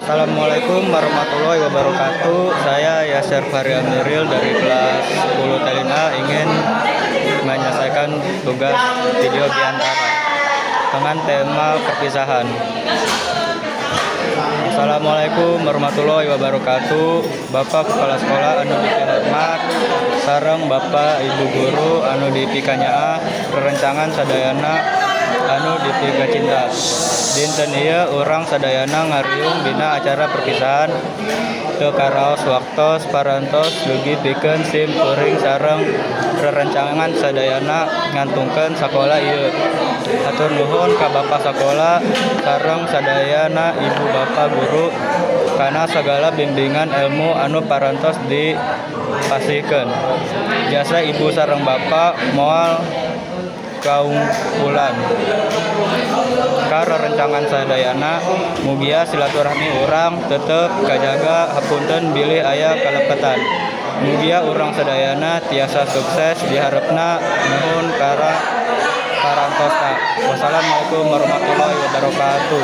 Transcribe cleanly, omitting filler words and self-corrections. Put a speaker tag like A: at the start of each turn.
A: Assalamualaikum warahmatullahi wabarakatuh. Saya Yasser Fahri Amiril dari kelas 10 Telina ingin menyelesaikan tugas video biantara dengan tema perpisahan. Assalamualaikum warahmatullahi wabarakatuh. Bapak Kepala Sekolah anu dipihormat sareng Bapak Ibu guru anu dipikanyaah, rerencangan sadayana anu dipikacinta. Dinten ieu urang sadayana ngariung dina acara perpisahan. Teu karaos waktos parantos dugi pikeun sim kuring sareng rerencangan sadayana ngantunkeun sakola ieu. Hatur nuhun ka Bapak sakola sareng sadayana ibu bapa guru kana sagala bimbingan ilmu anu parantos dipasihkeun. Jasa ibu sareng bapa moal kaungkulan. Ka rerencangan sadayana, mugia silaturahmi urang tetep kajaga, hapunten bilih aya kalepetan. Mugia urang sadayana tiasa sukses di harepna, nuhun kana parantosna. Wassalamualaikum warahmatullahi wabarakatuh.